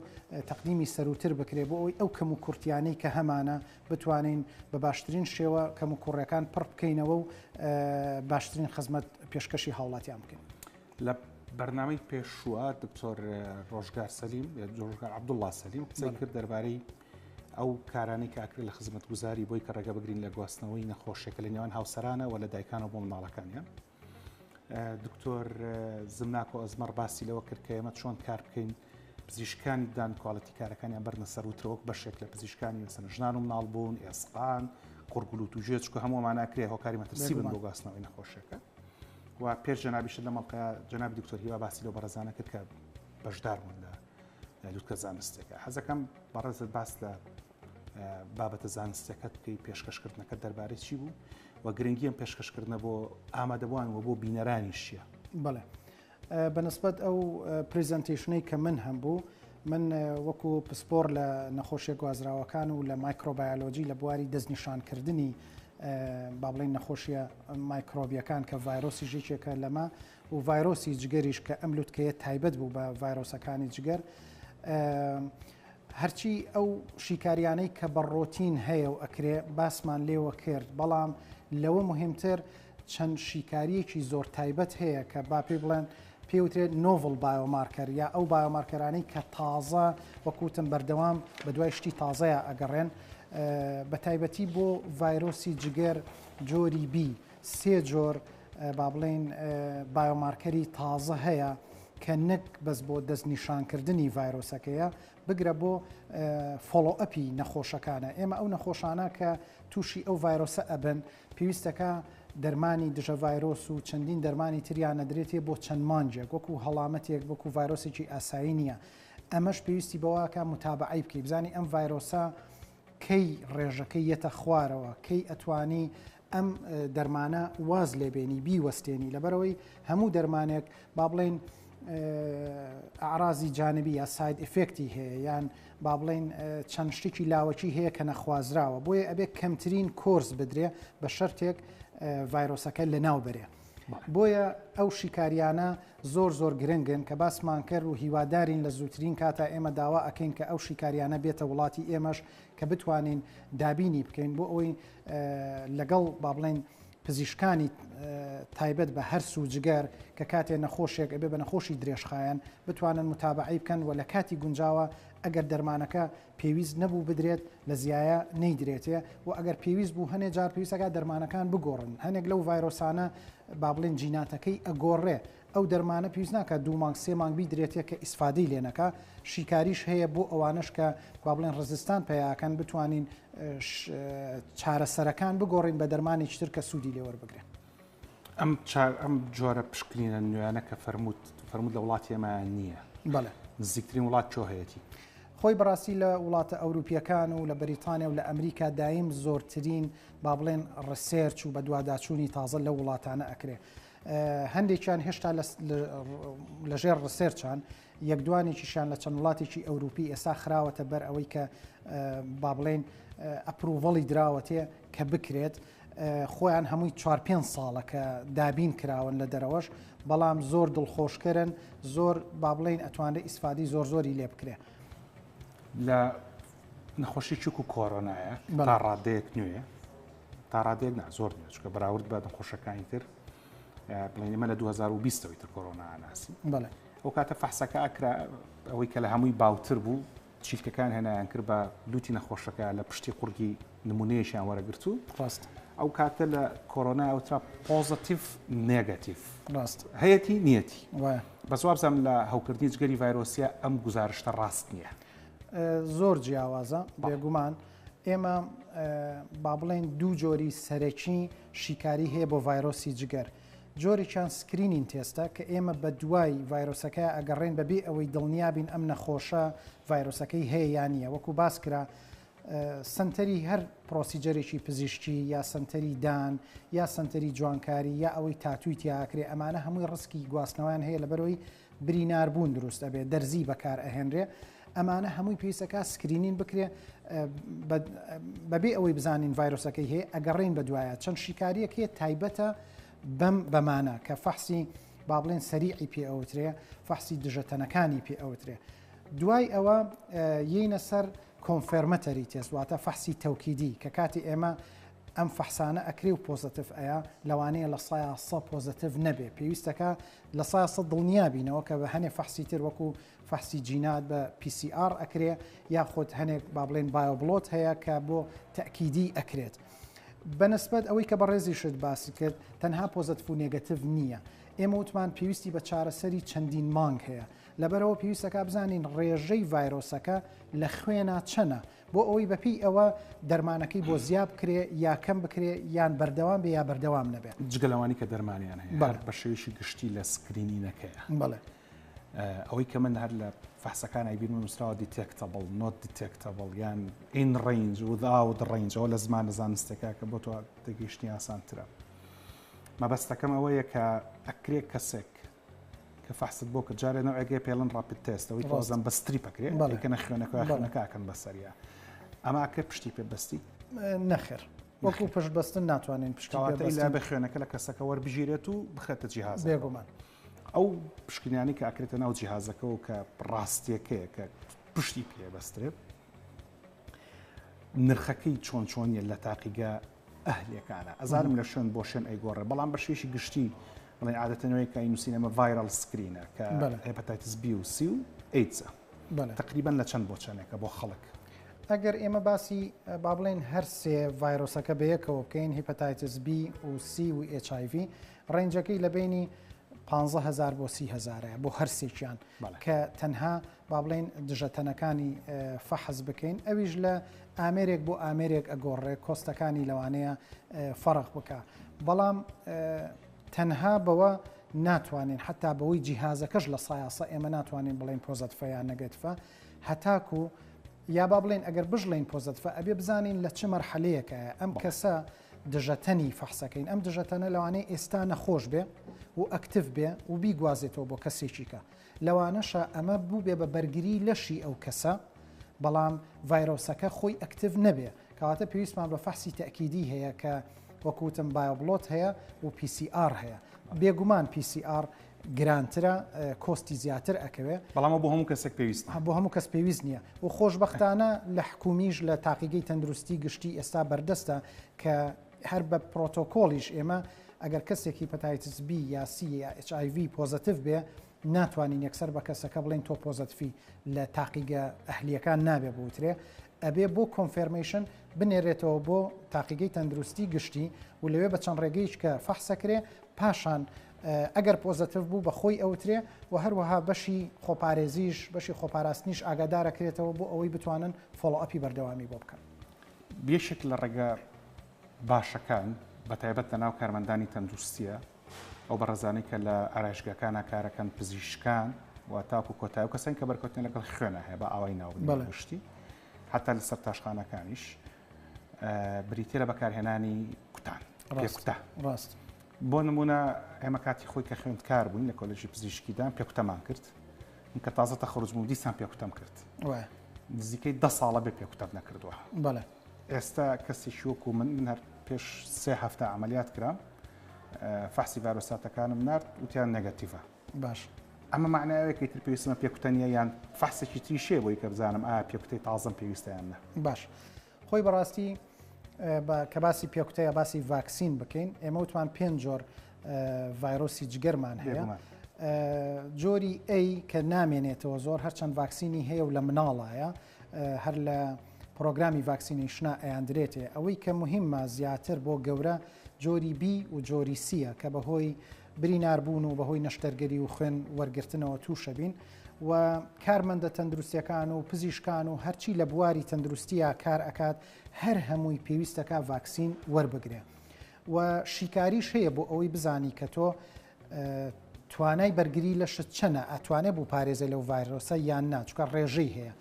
تەقدیمی سەرووتر بکرێ بۆ ئەوەی ئەو کەموکورتیانەی کە هەمانە بتوانین بە باشترین شێوە کەموکوڕیەکان پڕ بکەینەوە و باشترین خزمەت پێشکەشی هاوڵاتیان بکەین. لە بەرنامەی پێشووە دکتۆر ڕۆژگار سەلیم ڕۆژگار عەبدوڵڵا سەلیم قسەی کرد دەربارەی ئەو کارانەی کە ئەکرێت لە خزمەتگوزاری بۆی کە ڕێگە بگرین لە گواستنەوەی نەخۆشیەکە لە نێوان هاوسەرانە و لە دایکانەوە بۆ منداڵەکانیان. دکتۆر زمناکۆ ئەزمەڕ باسی لەوە کرد کە ئێمە چۆن کار بکەین پزیشکانی ددان quality کارەکانیان بەرنە سەروترە وەک بەشێک لە پزیشکانی مەسەن ژنان و مناڵ بوون ئێسقان قوڕگلوت و گوێ چکە هەموو ئەمانە ئەکرێ هۆکاری مەترسی بن بۆ گواستنەوەی نەخۆشیەکە و پێش جەنابیشت لە مەڵقەیە جەنابی دکتۆر هیوا باسی لەو بەڕێزانە کرد کە بەشدار بوون لە لوتکە زانستێکە حەزەکەم بەڕێزت باس لە بابەتە زانستەکەت بکەی پێشکەشکردنەکە دەربارەی چی بوو و گرنگی ئەم پێشکەشکردنە بۆ ئامادەبووان و بۆ بینەرانیش چییە؟ بەڵێ بەنسبەت ئەو presentation ەی کە من هەم بوو من وەکو پسپۆر لە نەخۆشیە گوازراوەکان و لە مایکرۆبایۆلۆجی لە بواری دەستنیشانکردنی با بڵێین نەخۆشیە مایکرۆبیەکان کە ڤایرۆسی ژێکێکە لەمە و ڤایرۆسی جگەریش کە ئەم لوتکەیە تایبەت بوو بە ڤایرۆسەکانی جگەر هەرچی ئەو شیکاریانەی کە بە ڕۆتین هەیە و ئەکرێ باسمان لێوە کرد بەڵام لەوە مهمتر چەند شیکاریەکی زۆر تایبەت هەیە کە با پێی بڵێن پێوترێت novel biomarker یا ئەو biomarker انەی کە تازە وەکوتم بەردەوام بە دوای شتی تازەیە ئەگەڕێن بە تایبەتی بۆ ڤایرۆسی جگەر جۆری بی سێ جۆر با بڵێین biomarker ی تازە هەیە کە نەک بەس بۆ دەستنیشانکردنی ڤایرۆسەکەیە بگرە بۆ follow up ی نەخۆشەکانە ئێمە ئەو نەخۆشانە کە تووشی ئەو ڤایرۆسە ئەبن پێویستەکە دەرمانی دژە ڤایرۆس و چەندین دەرمانی تریان نەدرێتێ بۆ چەند مانگێک وەکو هەڵامەتێک وەکو ڤایرۆسێکی ئاسایی نییە ئەمەش پێویستی بەوەکە متابعەی بکەی بزانی ئەم ڤایرۆسە کەی ڕێژەکەی یەتە خوارەوە کەی ئەتوانی ئەم دەرمانە واز لێبێنی بیوەستێنی لەبەرەوەی هەموو دەرمانێک با بڵێین ئەعرازی جانبی یا side effect ی هەیە یان با بڵێین چەند شتێکی لاوەکی هەیە کە نەخوازراوە بۆیە ئەبێ کەمترین کۆرس بدرێ بە شەرتێک ڤایرۆسەکە لەناو بەرێ. بۆیە ئەو شیکاریانە زۆر زۆر گرنگن کە باسمان کرد و هیوادارین لە زووترین کاتا ئێمە داوا ئەکەین کە ئەو شیکاریانە بێتە وڵاتی ئێمەش کە بتوانین دابینی بکەین بۆ ئەوەی لەگەڵ با بڵێین پزیشکانی تایبەت بە هەرس و جگەر کە کاتێ نەخۆشێک ئەبێ بە نەخۆشی درێژخایەن بتوانن متابعەی بکەن و لە کاتی گونجاوە ئەگەر دەرمانەکە پێویست نەبوو بدرێت لە زیایە نەیدرێتێ و ئەگەر پێویست بوو هەنێ جار پێویستەکە دەرمانەکان بگۆڕن هەنێک لەو ڤایرۆسانە با بڵێن جیناتەکەی ئەگۆڕێ ئەو دەرمانە پێویست ناکات دوو مانگ سێ مانگ بیدرێتێ کە ئیسفادەی لێ نەکا، شیکاریش هەیە بۆ ئەوانەش کە با بڵێن resistant پەیاکەن بتوانین چارەسەرەکان بگۆڕین بە دەرمانێکی تر کە سوودی لێ وەربگرێ. ئەم چار ئەم جۆرە پشکنینە نوێیانە کە فەرمووت فەرمووت لە وڵاتی ئێمە نییە. بەڵێ. نزیکترین وڵات کۆ هەیەتی؟ خۆی بەڕاستی لە وڵاتە ئەوروپییەکان و لە بەریتانیا و لە ئەمریکا دایم زۆرترین با بڵێن research و بەدواداچوونی تازە لەو وڵاتانە ئەکرێ. هەندێکیان هێشتا لەژێر research ان، یەک دوانێکیشیان لە چەند وڵاتێکی ئەوروپی ئێستا خراوەتە بەر ئەوەی کە با بڵێین approval ی دراوەتێ کە بکرێت خۆیان هەمووی چوار پێنج ساڵە کە دابین کراون لە دەرەوەش بەڵام زۆر دڵخۆشکەرن زۆر با بڵێین ئەتوانرێت ئیسفادەی زۆر زۆری لێ بکرێ. لە نەخۆشی چوک و کۆرۆنایە تا ڕادەیەک نوێ تا ڕادەیەک نا زۆر نوێ چونکە بەراورد بە نەخۆشەکانی تر بڵێن ئێمە لە 2020 ەوەی تر کۆرۆنا ئەناسی بەڵێ ئەو کاتە فەحسەکە ئەکرا ئەوەی کە لە هەمووی باوتر بوو چیلکەکان هێنایان کرد بە لوتی نەخۆشەکە لە پشتی قوڕگی نمونەیەکیان وەرەگرت و ڕاست ئەو کاتە لە کۆرۆنا ئەوترا positive negative ڕاست هەیەتی نیەتی وایە بەس وابزانم لە هەوکردنی جگەری ڤایرۆسیە ئەم گوزارشتە ڕاست نییە زۆر جیاوازە بێگومان ئێمە با بڵێین دوو جۆری سەرەکی شیکاری هەیە بۆ ڤایرۆسی جگەر. جۆرێکیان screening test ە کە ئێمە بە دوای ڤایرۆسەکە ئەگەڕێین بەبێ ئەوەی دڵنیابین ئەم نەخۆشە ڤایرۆسەکەی هەیە یان نییە وەکو باس کرا. سەنتەری هەر procedure ێکی پزیشکی یا سەنتەری دان یا سەنتەری جوانکاری یا ئەوەی تاتووی تیا ئەکرێ ئەمانە هەمووی risk ی گواستنەوەیان هەیە لەبەرەوەی بریناربوون دروست ئەبێ دەرزی بەکار ئەهێنرێ ئەمانە هەمووی پێویستەکە screening بکرێ بەبێ ئەوەی بزانین ڤایرۆسەکەی هەیە ئەگەڕین بە دوایە چەند شیکاریەک هەیە تایبەتە بەم بەمانە کە فەحسی با بڵێن سەریعی پێ ئەوترێ فەحسی دژەتەنەکانی پێ ئەوترێ دوای ئەوە یینە سەر confirmatory test واتە فەحسی تەوکیدی کە کاتی ئێمە ئەم فەحسانە ئەکرێ و positive ئەیا لەوانەیە لە سایا سە positive نەبێ پێویستەکە لە سایا سە دڵنیا بینەوە کە بە هەنێ فەحسی تر وەکو فەحسی جینات بە PCR ئەکرێ یاخود هەنێک با بڵێن bioblot هەیە کە بۆ تەکیدی ئەکرێت. بەنسبەت ئەوەی کە بەڕێزیشت باسی کرد تەنها positive و negative نییە ئێمە وتمان پێویستی بە چارەسەری چەندین مانگ هەیە لەبەرئەوە پێویستەکا بزانین ڕێژەی ڤایرۆسەکە لە خوێنا چەنە بۆ ئەوەی بەپێی ئەوە دەرمانەکەی بۆ زیا بکرێ یا کەم بکرێ یان بەردەوام بێ یا بەردەوام نەبێ. جگە لەوانەی کە دەرمانیان هەیە هەر بە شێوەیەکی گشتی لە screening ەکەیە. بەڵێ. ئەوەی کە من هەر لە فەحسەکان ئەیبینم نووسراوە detectable، not detectable یان in range، without range ئەوە لە زمانە زانستیەکە کە بۆ تۆ تێگەیشتنی ئاسانترە. مەبەستەکەم ئەوەیە کە ئەکرێ کەسێک کە فەحست بۆ کرد جارێ نەوعێک پێڵن rapid test ئەوەی تۆزەم بە strip ئەکرێ کە خوێنەکە خوێنەکە ئەکەن بەسەریا ئەمە ئەکرێ پشتی پێ بەستی؟ نەخێر وەکو پشت بەستن ناتوانین پشتی پێ بەستین بە خوێنەکە لە کەسەکە وەربگیرێت و بخرێتە جیهاز بێگومان ئەو پشکنانی کە ئەکرێتە ناو جیهازەکە و کە ڕاستیەکەیە کە پشتی پێ بەسترێت نرخەکەی چۆن چۆنیە لە تاقیگە ئەهلیەکانە ئەزانم لە شوێن بۆ شوێن ئەیگۆڕێ بەڵام بە شێوەیەکی گشتی بڵێن عادەتەن ئەوەیە کە ئەینووسین ئەمە viral screen ە کە hepatitis B و C و ئەیدزە تقریبا لە چەند بۆ چەندێکە بۆ خەڵک؟ ئەگەر ئێمە باسی با بڵێن هەر سێ ڤایرۆسەکە بەیەکەوە بکەین hepatitis B و C و HIV range ەکەی لە بینی 15هزار بۆ 30 هزارەیە بۆ هەرسێکیان کە تەنها با بڵێین دژەتەنەکانی فەحس بکەین ئەویش لە ئامێرێک بۆ ئامێرێک ئەگۆڕێ کۆستەکانی لەوانەیە فەرق بکە بەڵام تەنها بەوە ناتوانین حتا بەوەی جیهازەکەش لە سایاسە ئێمە ناتوانین بڵێن positive ە یان negative ە هەتاکو یا با بڵێن ئەگەر بشڵێن positive ە ئەبێ بزانین لە چ مەرحەلەیەکە ئەم کەسە دژەتەنی فەحسەکەین ئەم دژەتەنە لەوانەیە ئێستا نەخۆش بێ و active بێ و بیگوازێتەوە بۆ کەسێکیکە لەوانەشە ئەمە بووبێ بە بەرگری لەشی ئەو کەسە، بەڵام ڤایرۆسەکە خۆی active نەبێ، کەواتە پێویستمان بە فەحسی تەئکیدی هەیە کە وەکو وتم bioblot هەیە و PCR هەیە. بێگومان PCR گرانترە، cost ی زیاتر ئەکەوێ. بەڵام ئەوە بۆ هەموو کەسێک پێویست نییە. بۆ هەموو کەس پێویست نییە و خۆشبەختانە لە حکومیش لە تاقیگەی تەندروستی گشتی ئێستا بەردەستە کە هەر بە پرۆتۆکۆڵیش ئێمە ئەگەر کەسێک hepatitis B یا C یا HIV positive بێ ناتوانین یەکسەر بە کەسەکە بڵێین تۆ positive ی لە تاقیگە ئەهلیەکان نابێ بوترێ ئەبێ بۆ confirmation بنێرێتەوە بۆ تاقیگەی تەندروستی گشتی و لەوێ بە چەند ڕێگەیش کە فەحسەکرێ پاشان ئەگەر positive بوو بە خۆی ئەوترێ و هەروەها بەشی خۆپارێزیش بەشی خۆپاراستنیش ئاگادارەکرێتەوە بۆ ئەوەی بتوانن follow up ی بەردەوامی بۆ بکەن. یەکێک لە ڕێگە باشەکان بەتایبەت لەناو کارمەندانی تەندروستیە ئەو بەڕێزانەی کە لە ئارایشگاکانا کارەکەن پزیشکان و تاکو کۆتای و کەسانی کە بەرکەوتنیان لەگەڵ خوێنە هەیە بە ئاوای ناو بنێین گشتی حتا لە سەرتاشخانەکانیش بریتە لە بەکارهێنانی کوتان پێکوتە ڕاست بۆ نمونە ئێمە کاتی خۆی کە خوێندکار بووین لە کۆلێژی پزیشکیدا پێکوتەمان کرد من کە تازە تەخەروج بووم دیسان پێکوتەم کرد نزیکەی دە ساڵە بێ پێکوتەم نەکردووە بەڵێ ئێستا کەسێکی وەکو من من هەر پێش سێ هەفتە عملیات کرام فەحسی ڤایرۆساتەکانم نارد وتیان negative ە باش ئەمە معنای ئەوەیە کە ئیتر پێویستمە پێکوتە نییە یان فەحسێکی تریش هەیە بۆی کە بزانم ئایا پێکوتەی تازەم پێویستە یان نە باش خۆی بەڕاستی کە باسی پێکوتە یا باسی ڤاکسین بکەین ئێمە وتمان پێنج جۆر ڤایرۆسی جگەرمان هەیە جۆری A کە نامێنێتەوە زۆر هەرچەند ڤاکسینی هەیە و لە مناڵایە هەر لە پرۆگرامی vaccination ا ئەیاندرێتێ ئەوەی کە مهمە زیاتر بۆ گەورە جۆری B و جۆری C یە کە بەهۆی بریناربوون و بەهۆی نەشتەرگەری و خوێن وەرگرتنەوە تووشەبین و کارمەندە تەندروستیەکان و پزیشکان و هەرچی لە بواری تەندروستیا کار ئەکات هەر هەمووی پێویستەکا ڤاکسین وەربگرێ و شیکاریش هەیە بۆ ئەوەی بزانی کە تۆ توانای بەرگری لەشت چەنە ئەتوانێ بووپارێزێ لەو ڤایرۆسە یان نا چونکە ڕێژەی هەیە.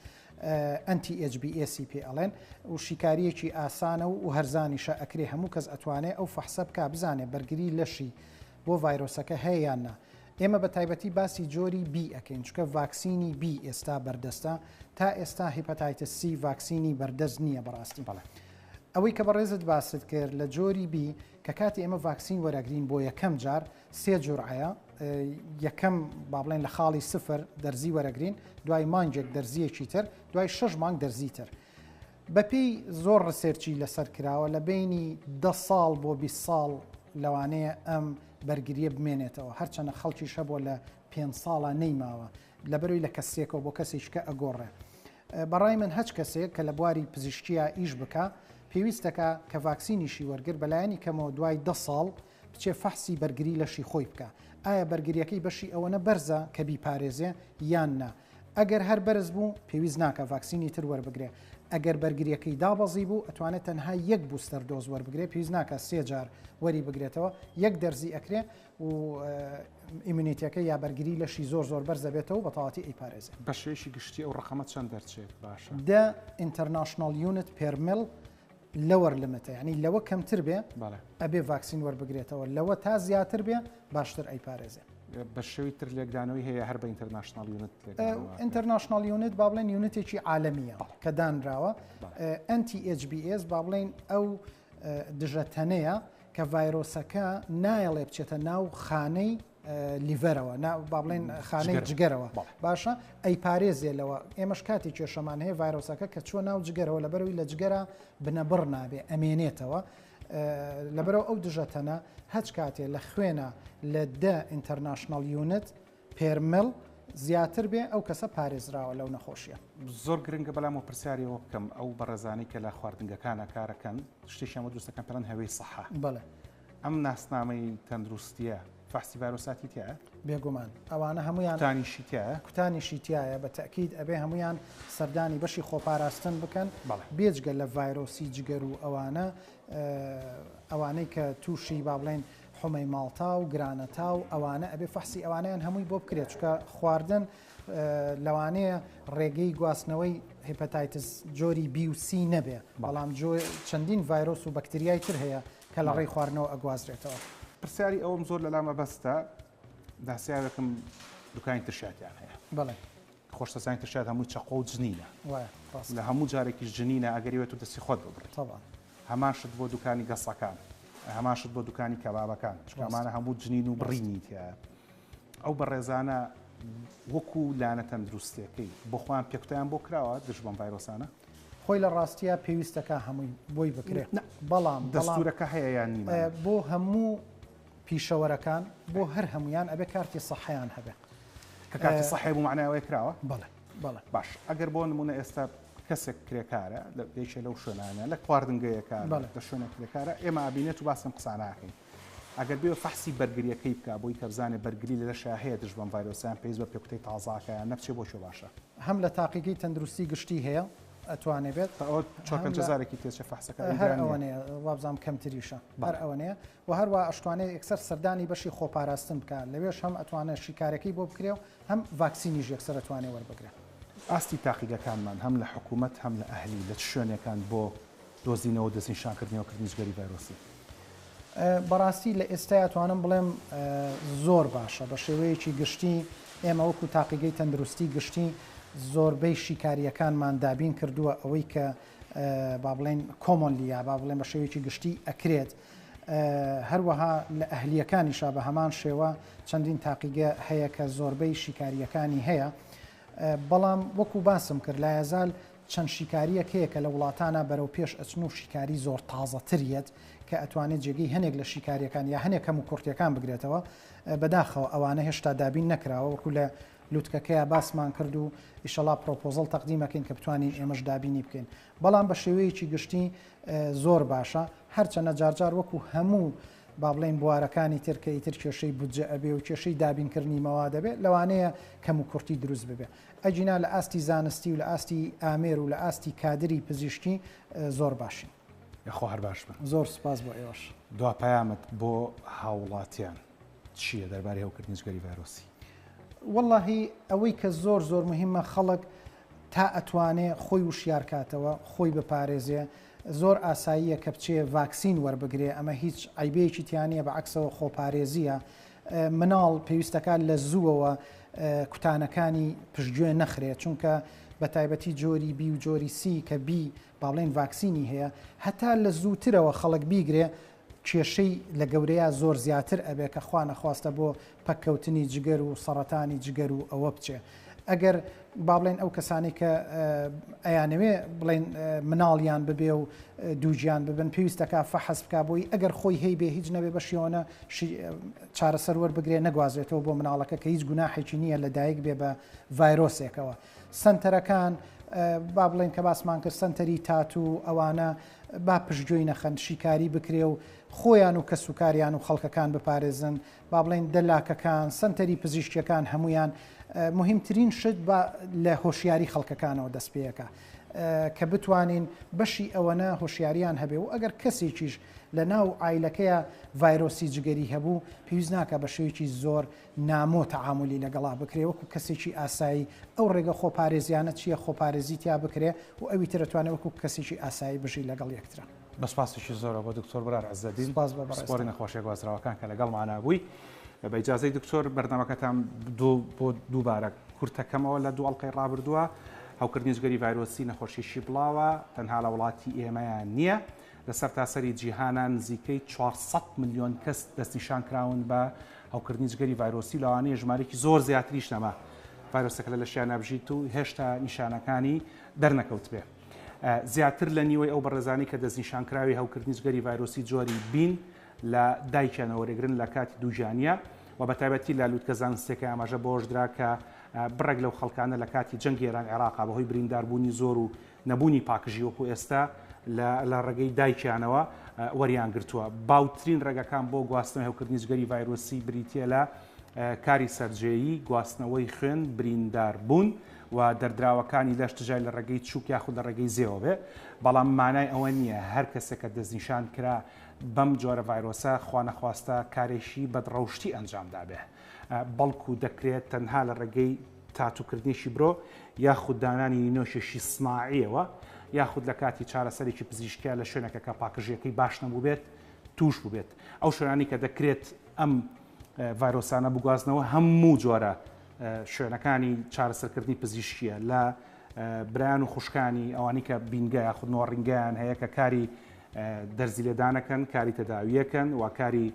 anti HBS ی پێ ئەڵێن و شیکاریەکی ئاسانە و هەرزانیشە ئەکرێ هەموو کەس ئەتوانێ ئەو فەحسە بکا بزانێ بەرگری لەشی بۆ ڤایرۆسەکە هەیە یان نا. ئێمە بە تایبەتی باسی جۆری بی ئەکەین چونکە ڤاکسینی بی ئێستا بەردەستە تا ئێستا hepatitis C ڤاکسینی بەردەست نییە بەڕاستی. بەڵێ. ئەوەی کە بەڕێزت باست کرد لە جۆری بی کە کاتی ئێمە ڤاکسین وەرەگرین بۆ یەکەم جار سێ جورعەیە یەکەم با بڵێن لە خاڵی سفر دەرزی وەرەگرین دوای مانگێک دەرزیەکی تر دوای شەش مانگ دەرزی تر بەپێی زۆر research ی لەسەر کراوە لە بینی دە ساڵ بۆ 20 ساڵ لەوانەیە ئەم بەرگریە بمێنێتەوە هەرچەنە خەڵکیش هەبووە لە پێ ساڵە نەیماوە لەبەرەوەی لە کەسێکەوە بۆ کەسێککە ئەگۆڕێ بەڕای من هەچ کەسێک کە لە بواری پزیشکیە ئیش بکە پێویستەکە کە ڤاکسینیشی وەرگر بەلایەنی کەمەوە دوای دە ساڵ بچێ فەحسی بەرگری لەشی خۆی بکا ئایا بەرگریەکەی بەشی ئەوەنە بەرزە کە بیپارێزێ یان نا ئەگەر هەر بەرز بوو پێویست ناکا ڤاکسینی تر وەربگرێ ئەگەر بەرگریەکەی دابەزی بوو ئەتوانێت تەنها یەک booster dose وەربگرێ پێویست ناکا سێ جار وەری بگرێتەوە یەک دەرزی ئەکرێ و immunity ەکە یا بەرگری لەشی زۆر زۆر بەرز دەبێتەوە بە تەواتی ئەیپارێزێ. بە شێوەیەکی گشتی ئەو ڕەقەمە چەند دەرچێت باشە؟ دە international unit per mL lower limit ە یانی لەوە کەمتر بێ ئەبێ ڤاکسین وەربگرێتەوە لەوە تا زیاتر بێ باشتر ئەیپارێزێ. بە شێوی تر لێکدانەوەی هەیە هەر بە international unit international unit با بڵێن unit ێکی عالەمیە کە دانراوە anti HBs با بڵێن ئەو دژەتەنەیە کە ڤایرۆسەکە نایەڵێ بچێتە ناو خانەی liver ەوە نا با بڵێن خانەی جگەرەوە باشە ئەی پارێزێ لەوە ئێمەش کاتی کێشەمان هەیە ڤایرۆسەکە کە چوە ناو جگەرەوە لەبەرەوەی لە جگەرە بنەبڕ نابێ ئەمێنێتەوە لەبەرەوە ئەو دژەتەنە هەچ کاتێ لە خوێنە لە دە international unit per mL زیاتر بێ ئەو کەسە پارێزراوە لەو نەخۆشیە. زۆر گرنگە بەلام و پرسیاری ئەوە بکەم ئەو بەڕێزانەی کە لە خواردنگەکانە کارەکەن شتێکیان بۆ دروست دەکەن پێڵێن هەوێی سەحە. بەڵێ. ئەم ناسنامەی تەندروستیە فەحسی ڤایرۆساتی تیایە؟ بێگومان ئەوانە هەمویان کوتانیشی تیایە؟ کوتانیشی تیایە بە تەئکید ئەبێ هەمویان سەردانی بەشی خۆپاراستن بکەن بێجگە لە ڤایرۆسی جگەر و ئەوانە ئەوانەی کە تووشی با بڵێن حومەی ماڵتا و گرانەتا و ئەوانە ئەبێ فەحسی ئەوانیان هەمووی بۆ بکرێت چکە خواردن لەوانەیە ڕێگەی گواستنەوەی hepatitis جۆری بی و سی نەبێ بەڵام چەندین ڤایرۆس و بەکتریای تر هەیە کە لە ڕێی خواردنەوە ئەگوازرێتەوە. پرسیاری ئەوەم زۆر لەلا مەبەستە ناسیاوێکم دوکانی ترشاتیان هەیە. بەڵێ. خۆش دەزانین ترشات هەمووی چەقۆ و جنینە. وایە ڕاستە. لە هەموو جارێکیش جنینە ئەگەری وێت و دەستی خۆت ببڕی. تەبعەن. هەمان شت بۆ دوکانی گەسەکان، هەمان شت بۆ دوکانی کەبابەکان، چونکە ئەمانە هەموو جنین و بڕینی تیایە. ئەو بەڕێزانە وەکو لایەنە تەندروستیەکەی بۆ خۆیان پێکوتەیان بۆ کراوە دژ بەم ڤایرۆسانە؟ خۆی لە ڕاستیا پێویستەکە هەمووی بۆی بکرێ بەڵام دەستورەکە هەیە یان نیمە؟ بۆ هەموو پیشەوەرەکان بۆ هەر هەمویان ئەبێ کارتی سەحیان هەبێ. کە کارتی سەحی بوو معنای ئەوەیە کراوە؟ بەڵێ بەڵێ. باش ئەگەر بۆ نمونە ئێستا کەسێک کرێکارە لە یەکێ لەو شوێنانە لە خواردنگەیەکە لە شوێنە کرێکارە ئێمە ئابینێت و باسم قساناکەین ئەگەر بێ فەحسی بەرگریەکەی بکا بۆی کە بزانێ بەرگری لە لەشا هەیە دژ بەم ڤایرۆسە یان پێویست بە پێکوتەی تازەکە یان نە بچێ بۆ کوێ باشە؟ هەم لە تاقیگەی تەندروستی گشتی هەیە ئەتوانێ بێت. ئەوە چوار پێنج هەزارێکی تێچێ فەحسەکە هەر گران نییە. ئەوەنەیە وابزانم کەمتریشە هەر ئەوەنەیە و هەروە ئەشتوانێ یەکسەر سەردانی بەشی خۆپاراستن بکا لەوێش هەم ئەتوانێ شیکارەکەی بۆ بکرێ و هەم ڤاکسینیش یەکسەر ئەتوانێ وەربگرێ. ئاستی تاقیگەکانمان هەم لە حکوومەت هەم لە ئەهلی لە چ شوێنێکان بۆ دۆزینەوە و دەستنیشانکردنی هەوکردنی جگەری ڤایرۆسی؟ بەڕاستی لە ئێستای ئەتوانم بڵێم زۆر باشە بە شێوەیەکی گشتی ئێمە وەکو تاقیگەی تەندروستی گشتی زۆربەی شیکاریەکانمان دابین کردووە ئەوەی کە با بڵێن commonly یا با بڵێن بە شێوەیەکی گشتی ئەکرێت هەروەها لە ئەهلیەکانیشا بە هەمان شێوە چەندین تاقیگە هەیە کە زۆربەی شیکاریەکانی هەیە بەڵام وەکو باسم کرد لایەزال چەند شیکارییەک هەیە کە لە وڵاتانا بەرەو پێش ئەچن و شیکاری زۆر تازەتر یەت کە ئەتوانێت جێگەی هەنێک لە شیکارییەکان یا هەنێک کەم و کورتیەکان بگرێتەوە بەداخەوە ئەوانە هێشتا دابین نەکراوە وەکو لە لوتکەکەیا باسمان کرد و ئیشەڵا proposal تەقدیم ئەکەین کە بتوانین ئێمەش دابینی بکەین بەڵام بە شێوەیەکی گشتی زۆر باشە هەرچەنە جارجار وەکو هەموو با بڵێین بوارەکانی تر کە ئیتر کێشەی بودجە ئەبێ و کێشەی دابینکردنی مەواد ئەبێ لەوانەیە کەم و کورتی دروست ببێ ئەگینا لە ئاستی زانستی و لە ئاستی ئامێر و لە ئاستی کادری پزیشکی زۆر باشین. یاخوا هەر باش بن. زۆر سوپاس بۆ ئێوەش. دوا پەیامت بۆ هاووڵاتیان چییە دەربارەی هەوکردنی جگەری ڤایرۆسی؟ وەڵاهی ئەوەی کە زۆر زۆر مهمە خەڵک. تا ئەتوانێ خۆی وشیار کاتەوە، خۆی بپارێزێ، زۆر ئاساییە کە بچێ ڤاکسین وەربگرێ، ئەمە هیچ عەیبەیەکی تیا نییە، بە عەکسەوە خۆپارێزییە. مناڵ پێویستەکات لە زووەوە کوتانەکانی پشتگوێ نەخرێ، چونکە بە تایبەتی جۆری بی و جۆری سی کە بی با بڵێین ڤاکسینی هەیە، هەتا لە زووترەوە خەڵک بیگرێ کێشەی لە گەورەیا زۆر زیاتر ئەبێ کە خوا نەخواستە بۆ پەککەوتنی جگەر و سەڕەتانی جگەر و ئەوە بچێ. ئەگەر با بڵێین ئەو کەسانەی کە ئەیانەوێ بڵێن مناڵیان ببێ و دووگیان ببن پێویستەکە فەحس بکا بۆی ئەگەر خۆی هەیبێ هیچ نەبێ بەشیۆنە چارەسەر وەربگرێ نەگوازرێتەوە بۆ مناڵەکە کە هیچ گوناحێکی نییە لە دایک بێ بە ڤایرۆسێکەوە. سەنتەرەکان با بڵێن کە باسمان کرد سەنتەری تاتوو ئەوانە با پشتگوێی نەخەن، شیکاری بکرێ و خۆیان و کەسوکاریان و خەڵکەکان بپارێزن، با بڵێین دەلاکەکان، سەنتەری پزیشکیەکان هەموویان، موهیمترین شت با لە هۆشیاری خەڵکەکانەوە دەست پێکا کە بتوانین بەشی ئەوەنە هۆشیاریان هەبێ و ئەگەر کەسێکیش لە ناو عایلەکەیا ڤایرۆسی جگەری هەبوو پێویست ناکا بە شێوەیەکی زۆر نامۆ تەعامولی لەگەڵا بکرێ وەکو کەسێکی ئاسایی ئەو ڕێگە خۆپارێزیانە چیە خۆپارێزی تیا بکرێ و ئەوی تر ئەتوانێ وەکو کەسێکی ئاسایی بژی لەگەڵ یەکترا. بە سوپاسێکی زۆرەوە بۆ دکتۆر برار عزەدین سوپاس بۆ بەڕێزتان. پسپۆری نەخۆشیە گوازراوەکان کە لەگەڵمانا بووی. بە ئیجازەی دکتۆر بەرنامەکەتان بۆ دووبارە کورتەکەمەوە لە دوو ئەڵقەی ڕابردووە. هەوکردنی جگەری ڤایرۆسی نەخۆشیی بڵاوە، تەنها لە وڵاتی ئێمەیان نییە. لە سەرتاسەری جیهانا نزیکەی 400 ملیۆن کەس دەستنیشان کراون بە هەوکردنی جگەری ڤایرۆسی و لەوانەیە ژمارەیەکی زۆر زیاتریش نەما ڤایرۆسەکە لە لەشیانا بژیت و هێشتا نیشانەکانی دەرنەکەوتبێ. زیاتر لە نیوەی ئەو بەڕێزانەی کە دەستنیشانکراوی هەوکردنی جگەری ڤایرۆسی جۆری بین لە دایکیانەوە وەرەگرن لە کاتی دووگیانیە و بە تایبەتی لە لوتکە زانستیەکەی ئاماژە بەوەشدرا کە بڕێک لەو خەڵکانە لە کاتی جەنگی ئێران عێراقا بەهۆی برینداربوونی زۆر و نەبوونی پاکژی وەکو ئێستا لە ڕێگەی دایکیانەوە وەریان گرتووە. باوترین ڕێگەکان بۆ گواستنەوەی هەوکردنی جگەری ڤایرۆسی بریتییە لە کاری سەرجێیی، گواستنەوەی خوێن، برینداربوون و دەردراوەکانی لەش تژای لە ڕێگەی چووک یاخود لە ڕێگەی زێوە بێ، بەڵام مانای ئەوە نییە هەر کەسێک کە دەستنیشان کرا بەم جۆرە ڤایرۆسە خوانەخواستە کارێکی بەدڕەوشتی ئەنجام دابێ، بەڵکو دەکرێت تەنها لە ڕێگەی تاتوکردنێکی برۆ یاخود دانانی نینۆکێکی سناعیەوە یاخود لە کاتی چارەسەرێکی پزیشکیا لە شوێنەکە کە پاکژیەکەی باش نەبووبێت توش بووبێت. ئەو شوێنانی کە دەکرێت ئەم ڤایرۆسانە بگوازنەوە هەموو جۆرە شوێنەکانی چارەسەرکردنی پزیشکیە لە برایان و خوشکانی ئەوانی کە بینگە یاخود نۆڕینگەیان هەیە کە کاری دەرزی لێدانەکەن کاری تەداویەکەن و کاری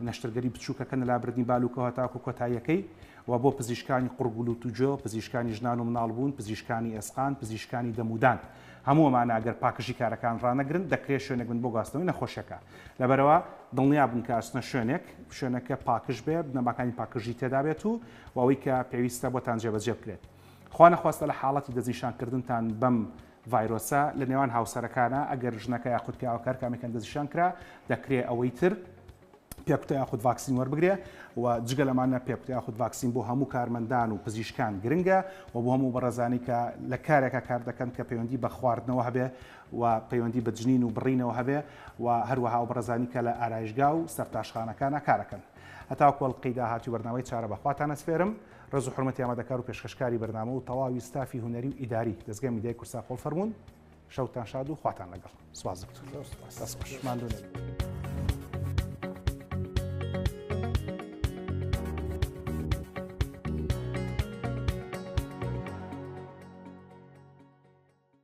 نەشتەرگەری بچووکەکە لە لابردنی بالوکەوە تاکو کۆتاییەکەی و بۆ پزیشکانی قوڕگ و لوت و گوێ، پزیشکانی ژنان و مناڵبوون، پزیشکانی ئێسقان، پزیشکانی دەم و دان. هەموو ئەمانە ئەگەر پاکژی کارەکان ڕانەگرن دەکرێت شوێنێک بن بۆ گواستنەوەی نەخۆشیەکە. لەبەرئەوە دڵنیا بن کە ئەچنە شوێنێک، شوێنەکە پاکژ بێ، بنەماکانی پاکژی تێدا بێت و ئەوەی کە پێویستە بۆتان جێبەجێ بکرێت. خوا نەخواستە لە حاڵەتی دەستنیشانکردنتان بەم ڤایرۆسە لە نێوان هاوسەرەکانە، ئەگەر ژنەکە یاخود پیاوەکە هەر کامێکیان دەستنیشان کرا، دەکرێ ئەوەی تر پێکوتە یاخود ڤاکسین وەربگرێ و جگە لەمانە پێکوتە یاخود ڤاکسین بۆ هەموو کارمەندان و پزیشکان گرنگە و بۆ هەموو بەڕێزانی کە لە کارێکا کار دەکەن کە پەیوەندی بە خواردنەوە هەبێ و پەیوەندی بە جنین و بڕینەوە هەبێ و هەروەها ئەو بەڕێزانی کە لە ئارایشگا و سەرتاشخانەکانا کارەکەن. هەتاوەکو ئەڵقەی داهاتووی بەرنامەی چارە بە خواتان ئەسپێرم. ڕێز و حورمەتی ئامادەکار و پێشکەشکاری بەرنامە و تەواوی ستافی هونەری و ئیداری دەزگای میدیای کورسا قۆڵ فەرموون. شەوتان شاد و خواتان لەگەڵ. سپاس دکتۆر. زۆر سپاس. دەست خۆش. ماندوو نەبی.